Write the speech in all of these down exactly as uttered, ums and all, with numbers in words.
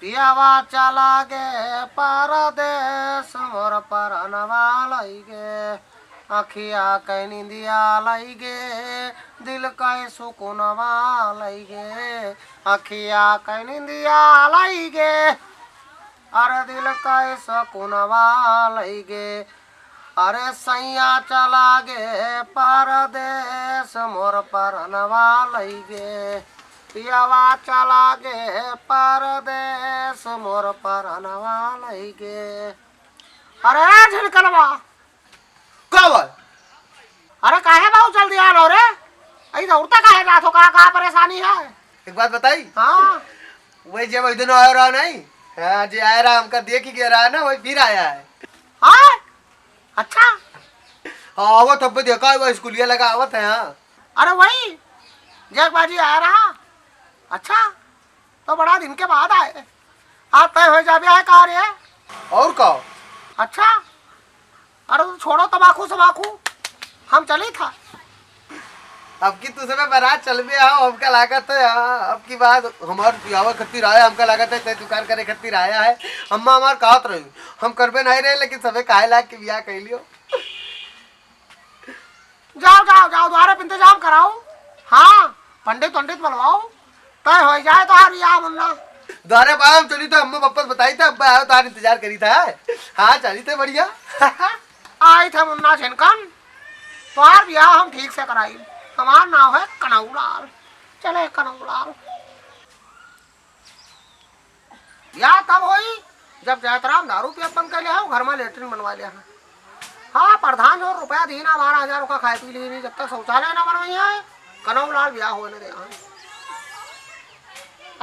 पियावा चला गे परदेस, मोर परनवा लइगे। अखिया कै निंदिया लइगे, दिल कै सुकुनवा लइगे। अखिया कै निंदिया लइगे, अरे दिल कै सुकुनवा लइगे। अरे सैया चला गे परदेस, मोर परनवा लइगे। पियावा चला गे परदेस, मोर परनवा लइगे। अरे झिनकनवा। का बा? अरे काहे बाबू जल्दी आ रहो रे? अई दौड़ता काहे जात हो? का, का परेशानी है? एक बात बताई? हाँ। वही जब वही दिन आया रहा नहीं? हाँ, जे आया रहा, हमका देख ही गया रहा ना, वही फिर आया है। हाँ? अच्छा। हाँ, आवत हब्बे देखा है, वो स्कूलिया लगा आवत है, हाँ। अरे वही, जे एक बाजी आया रहा। अच्छा, तो बड़ा दिन के बाद आए। आज तय हो जाबे आए का रे? और का? अच्छा, अरे तो छोड़ो तमाकू समाकू, हम चली था। अब की तू सबे बारात चलबे आओ, हमका लागत है, हाँ, अब की बात हमार बियाह खातिर आया, हमका लागत है, तय दुकान करे खातिर आया है। अम्मा हमार कहत रही, हम करबे नहीं रहे, लेकिन सबे काहे लाग के बियाह कर लियो। जाओ, जाओ, जाओ, द्वारे पे इंतजाम कराओ। हाँ, पंडित, पंडित बुलवाओ, तय हो जाए तोहार बियाह मुन्ना। द्वारे पे हम चली तो अम्मा पापा से बताई था, अब्बा आओ, तोहार इंतजार करी था। हाँ, चली थे बढ़िया। आई थे मुन्ना झिनकन, तोहार बियाह हम ठीक से कराई। हमार नाव है कनौलाल। चले कनौलाल। या तब होई, जब जयतराम दारू पियत बंद कर लिया हो, घर में लेटरिन बनवा लिया है। हाँ, प्रधान जो रुपया दीना, बारह हजार का खाए पी ली, जब तक शौचालय ना बनवाई है, कनऊ लाल ब्याह होने दे। हाँ।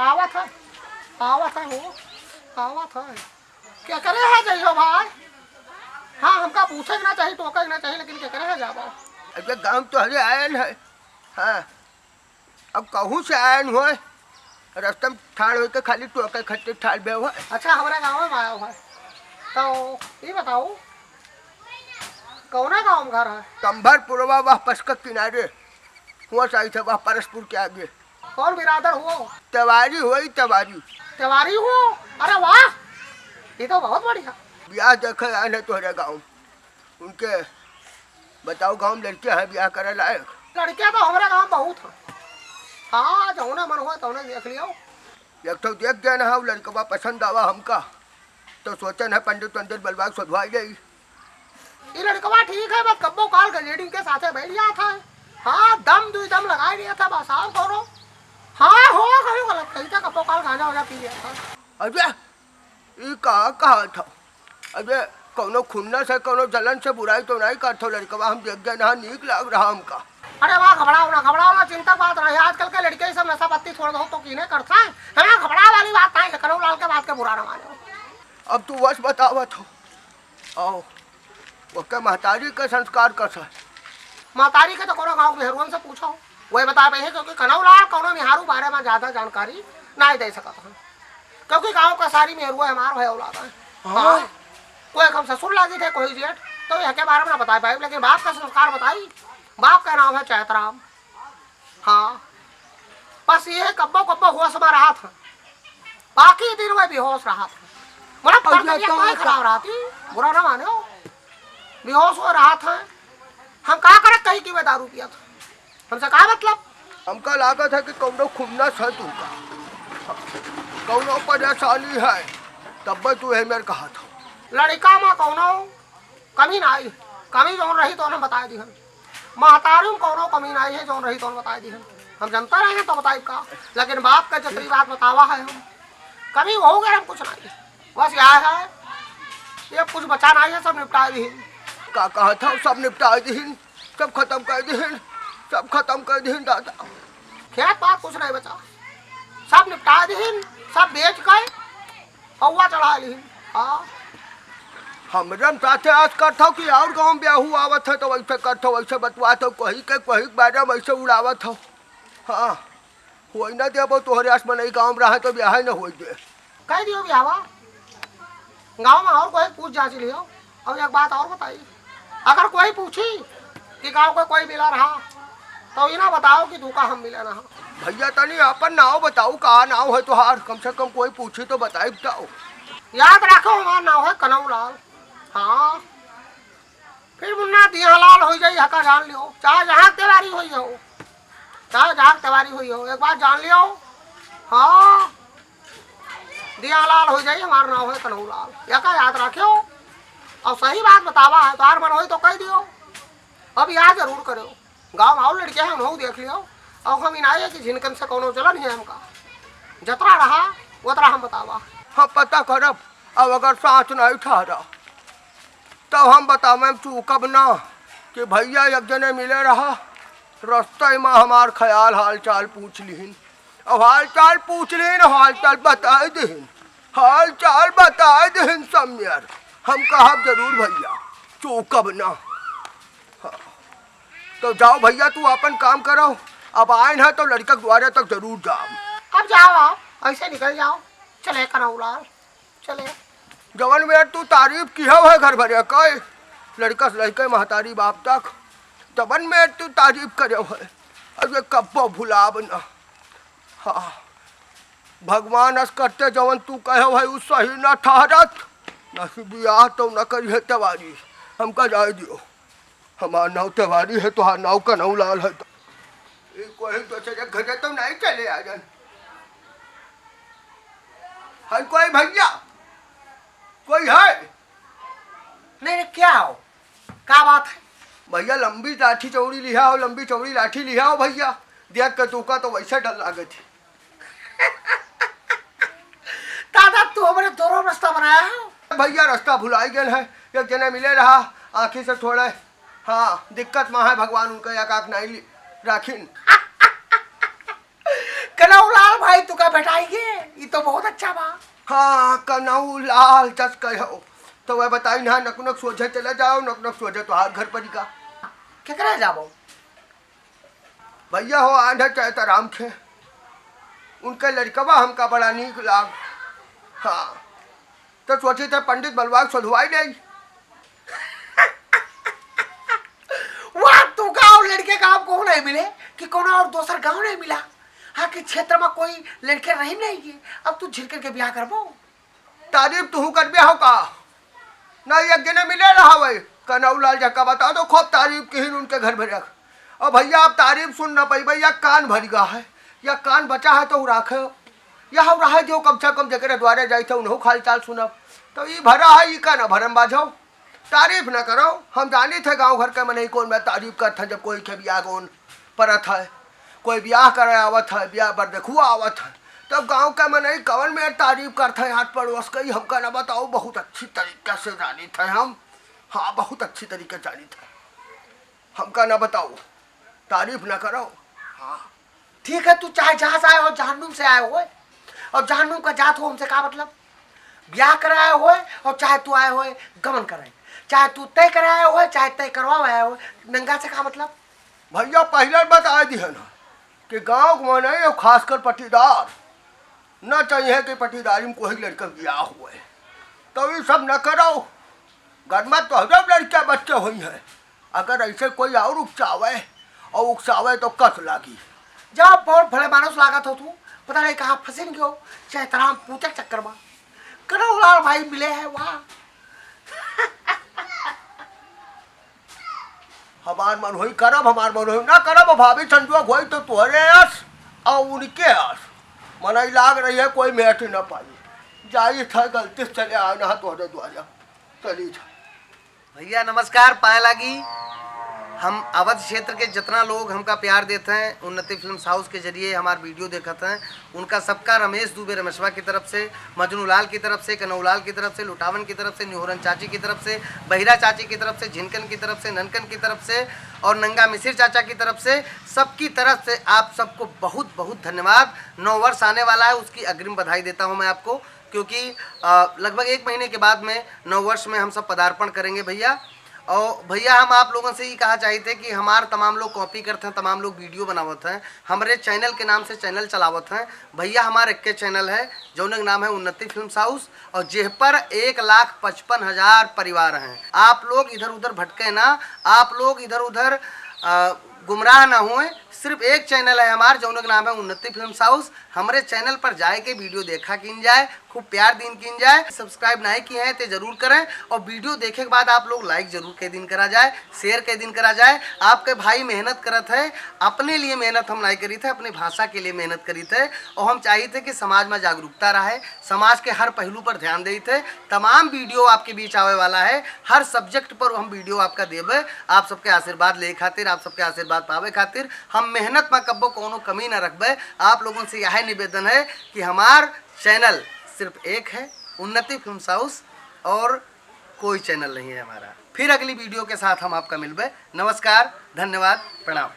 आवत है, आवत है हो, आवत है। क्या करे है जइयो भाई? हाँ, हमका पूछे के ना चाहिए, टोके के ना चाहिए, लेकिन क्या करे है जाबो? अब ये गाँव तो हरे आयल है। हाँ। अब कहूँ से आयन होय, रस्ता में ठाड़ होय के खाली टोके खट्टे ठाड़ बे होय। अच्छा, हमरे गाँव में आया हुआ है। तो ये बताओ, कौना गाँव में घर है? कंभरपुरवा, वह पसकत किनारे, हुआ साइड से, वह परसपुर के आगे। कौन बिरादर हुओ? तिवारी हुई, तिवारी। तिवारी हुओ? अरे वाह, ये तो बहुत बढ़िया। ब्याह देखे आयल है तोहरे गाँव। उनके बताओ, गाँव में लड़कियाँ हैं ब्याह करे लायक? लड़कियाँ तो हमरे गाँव में बहुत हैं। हाँ, जौने मन होए तौने देख लियो। एक ठो देख गए ना, उ लड़कवा पसंद आवा हमका, तो सोचन है पंडित वंडित बलवा के सोधवाई जाई। ये लड़कवा ठीक है, बस कब्बो काल गजेड़ी के साथे बैठ जात है। हाँ, दम दुई दम लगाए लिया था, बस और कौनो। हाँ, हो गयो गलत, कहीं तो कब्बो काल गांजा वाजा पी लिया था। अरे, ई का कहत हौ? अबे, कौनो खुन्नस है, कौनो जलन से बुराई तो नहीं करत हौ लड़कवा, हम देख गए ना, नीक लाग रहा हमका। अरे वाह, घबराओ ना, घबराओ ना, चिंता के बात नहीं। आजकल के लड़के सब नशा पत्ती छोड़ दो तो कीने करत हैं। हाँ, घबराए वाली बात नहीं है, कनऊ लाल के बात के बुरा ना मानो। अब तू बस बतावत हो। आओ, ओके महतारी के संस्कार कस है? महतारी के तो कोनो गाँव के मेहरुअन से पूछो, वही बता पाई है, क्योंकि कनऊ लाल कोनो मेहारू बारे में ज्यादा जानकारी नहीं दे सकत है, क्योंकि गाँव का सारी मेहरुआ हमार है औलाद है। हाँ। हाँ। कोई हम ससुर लागी थे, कोई जेठ, तो यह के बारे में ना बता पाई, लेकिन बाप का संस्कार बताई। बाप का नाम है चैतराम। हाँ, बस ये कब्बो कब्बो होश में रहत है, बाकी दिन वह बेहोश रहत है। बड़ा और ये तबियत तो नहीं का खराब रहती, बुरा ना मानो, बेहोश हो रहत है। हम का करत कहीं कि वह दारू पियत है, हमसे का मतलब? हमका लागत है कि कौनो खुन्नस है तुमका, कौनो परेशानी है, तब तू है मेरे कहत हो। लड़का में कौनो कमी ना आई, कमी जौन रही तो हम बताए दिहन। महतारी में कौनो कमी ना आई है, जौन रही तो हम बताए दिहन। हम जनता रहे हैं तो बताई का, लेकिन बाप का जितनी बात बतावा है हम, कमी हो गए हम कुछ नहीं। बस यह है, ये कुछ बचा नहीं है, सब निपटाए दिहिन। का कहत हो, सब निपटाए दिहिन, सब खत्म कर दिहिन, सब खत्म कर दिहिन दादा। खेत पात कुछ नहीं बचा, सब निपटाए दिहिन, सब बेच के पौवा चढ़ा लिहिन। हाँ। हमरे में साथे आज करत हो कि और गाँव में ब्याहू आवत है तो वैसे करत हो, वैसे बतवात हो, कोही के कोही के बारे में वैसे उड़ावत हो। हाँ, होई ना देबो तोहरे आस मनई गाँव में रहे तो ब्याह ही ना होई दे। कह दियो ब्याहवा, गाँव में और कोई पूछ जाँच लियो। और एक बात और बताई, अगर कोई पूछी कि गाँव का कोई मिला रहा तो इना बताओ कि तू का हम मिले ना। भइया, तनी आपन नाव बताओ, का नाव है तोहार? कम से कम कोई पूछी तो बताई बताओ। याद रखो, हमार नाव है कनऊ लाल। हाँ, फिर मुन्ना दिया लाल होइ जाई, हका जान लियो, चाहे जहाँ तिवारी होइ हो, चाहे जहाँ तिवारी होइ हो, एक बात जान लियो। हाँ, दिया लाल होइ जाई, हमार नाव है कनऊ लाल, यका याद रखियो। और सही बात बतावा है, तोहार मन होई तो कह दियो, अब याद जरूर करियो। गाँव में और लड़के हैं, हम देख लियो। और हम इनाये कि झिनकन से कौनो जलन है हमका। जतरा रहा, उतरा हम बतावा। हाँ, पता करब। अब अगर साँच नहीं ठहरा, तब हम बतावे में चूकब ना कि भइया एक जने मिले रहा, रस्ते में हमार ख्याल हाल चाल पूछ लिहिन। अब हाल चाल पूछ लिहिन, हाल चाल बताए दिहिन, हाल चाल बताए दिहिन सब मेर। हम कहब जरूर भइया, चूकब ना। हाँ। तो जाओ भइया, तू आपन काम करो। अब आए ना तो लड़का के द्वारे तक जरूर जाओ। अब जाओ, आओ, ऐसे निकल जाओ। चले कनऊ लाल, चले। जवन मेर तू तारीफ किहो है घर भरे के, लड़का से लइके महतारी बाप तक, जवन मेर तू तारीफ करेव है, अब ये कब्बो भुलाब ना। हाँ, भगवान अस करते जवन तू कहेव है, उ सही न ठहरत। नहीं बियाह तो न करिहे तिवारी, हमका जाए दियो। हमार नाव तिवारी है, तोहार नाव कनऊ लाल है। तो ई कोई दूसरे के घरे तो नहीं चले आयन। है कोई भइया? कोई है? नहीं, नहीं, क्या हो? का बात है? भइया, लंबी लाठी चौड़ी लिहा हो, लंबी चौड़ी लाठी लिहा हो भइया। देख के तू का तो वैसे डर लागत है। दादा, तू हमरे दोनों रस्ता बनाया है। भइया, रस्ता भुलाई गए है। एक जने मिले रहा, आँखी से थोड़े, हाँ, दिक्कत मा है, भगवान उनका एक आँख नहीं ली-, राखिन। कनऊ लाल भाई, तू का भेटाई गे? ई तो बहुत अच्छा बा। हाँ, कनऊ लाल जस कहो। तो वह बताई ना, नकनक सोझे चला जाओ, नकनक सोझे तोहार घर परिका। केकरे जाबो? भइया हो, आंधे चैतराम खे, उनके लड़कवा हमका बड़ा नीक लाग। हाँ, तो सोची थे पंडित बलवा के सोधवाई नहीं। वाह, तू गाँव लड़के गाँव को नहीं मिले कि कोनो और दोसर गाँव नहीं मिला? हाँ, कि क्षेत्र में कोई लड़के रही नहीं कि अब तू झिनकन के ब्याह करबो? तारीफ तुहू करबे हो का? नहीं, एक जने मिले रहा वही, कनऊ लाल जका बता दो, खूब तारीफ किहिन उनके घर भरे। अब भइया, आप तारीफ सुन न पइबे, या कान भर गा है, या कान बचा है तो उ राखे, या हम रहे जो कम से कम जेकरे द्वारे जाई थे, उन्हों खाली चाल सुनब। तो ई भरा है, ई का न भरम बाझो, तारीफ न करो। हम जानी थे गाँव घर के मनई कौन में तारीफ करत हैं, जब कोई के बियाह कौन परत है, कोई बियाह करे आवत है, बियाह पर देखुआ आवत है, तब गाँव के मनई कवन में तारीफ करत है, हाथ पड़ोस के, ई हमका न बताओ, बहुत अच्छी तरीके से जानी थे हम। हाँ, बहुत अच्छी तरीके जानी थे, हमका न बताओ, तारीफ न करो। हाँ। ठीक है, तू चाहे जहाँ से आए हो, जहन्नुम से आए हो, और जहन्नुम का जात हो, हमसे का मतलब? ब्याह करे आए हो, और चाहे तू आए हो गमन करे, चाहे तू तय करे आए हो, चाहे तय करवावे आए हो, नंगा से का मतलब? भइया, पहिले बताए दिहन कि गाँव के मनई और खासकर पटीदार न चाहिए कि पटीदारी में कोई लड़का बियाह हुए, तो ई सब न करो। घर में तोहरे लड़का बच्चे होई हैं, अगर ऐसे कोई और उकसावे और उकसावे तो कस लागी। जा, बहुत भले मानुस लागत हो तू, पता नहीं कहाँ फंसिन गयो, चैतराम पूछे के चक्कर में। कनऊ लाल भाई मिले हैं वहाँ। हमार मन होई करब, हमार मन होई ना करब, भाभी संजोग होई तो तोहरे अस और उनके अस। मनई लाग रही है, कोई मेट न पाई। जाई था गलती से चले आए ना तोहरे द्वारा। चली जा। भइया नमस्कार, पाए लागी। हम अवध क्षेत्र के जितना लोग हमका प्यार देत हैं, उन्नति फिल्म्स हाउस के जरिए हमार वीडियो देखत हैं, उनका सबका रमेश दुबे रमेशवा की तरफ से, मजनू लाल की तरफ से, कनऊ लाल की तरफ से, लुटावन की तरफ से, निहोरन चाची की तरफ से, बहिरा चाची की तरफ से, झिनकन की तरफ से, ननकन की तरफ से और नंगा मिसिर चाचा की तरफ से, सबकी तरफ से आप सबको बहुत बहुत धन्यवाद। नव वर्ष आने वाला है, उसकी अग्रिम बधाई देता हूँ मैं आपको, क्योंकि, अ, लगभग एक महीने के बाद में नव वर्ष में हम सब पदार्पण करेंगे भइया। और भइया, हम आप लोगन से ई कहा चाहित है कि हमार तमाम लोग कॉपी करत हैं, तमाम लोग वीडियो बनावत हैं, हमरे चैनल के नाम से चैनल चलावत हैं। भइया, हमार एक्के चैनल है, जौन के नाम है उन्नति फिल्म्स हाउस, और जेह पर एक लाख पचपन हजार परिवार हैं। आप लोग इधर उधर भटके ना, आप लोग इधर उधर, अ, गुमराह ना होए। सिर्फ एक चैनल है हमार, जौन के नाम है उन्नति फिल्म्स हाउस। हमरे चैनल पर जाए के वीडियो देखा कीन जाए, खूब प्यार दीन कीन जाए। सब्सक्राइब नहीं किए हैं तो जरूर करें, और वीडियो देखे के बाद आप लोग लाइक जरूर के दिन करा जाए, शेयर के दिन करा जाए। आपके भाई मेहनत करत है, अपने लिए मेहनत हम नहीं करी थे, अपने भाषा के लिए मेहनत करी थे, और हम चाहिए थे कि समाज में जागरूकता रहे, समाज के हर पहलू पर ध्यान देते। तमाम वीडियो आपके बीच आवे वाला है, हर सब्जेक्ट पर हम वीडियो आपका देबे। आप सबके आशीर्वाद ले खातिर, आप सबके आशीर्वाद पावे खातिर हम मेहनत में कब्बो कोनो कमी ना रखबे। आप लोगन से यह निवेदन है कि हमार चैनल सिर्फ एक है, उन्नति फिल्म्स हाउस, और कोई चैनल नहीं है हमारा। फिर अगली वीडियो के साथ हम आपका मिलबे। नमस्कार, धन्यवाद, प्रणाम।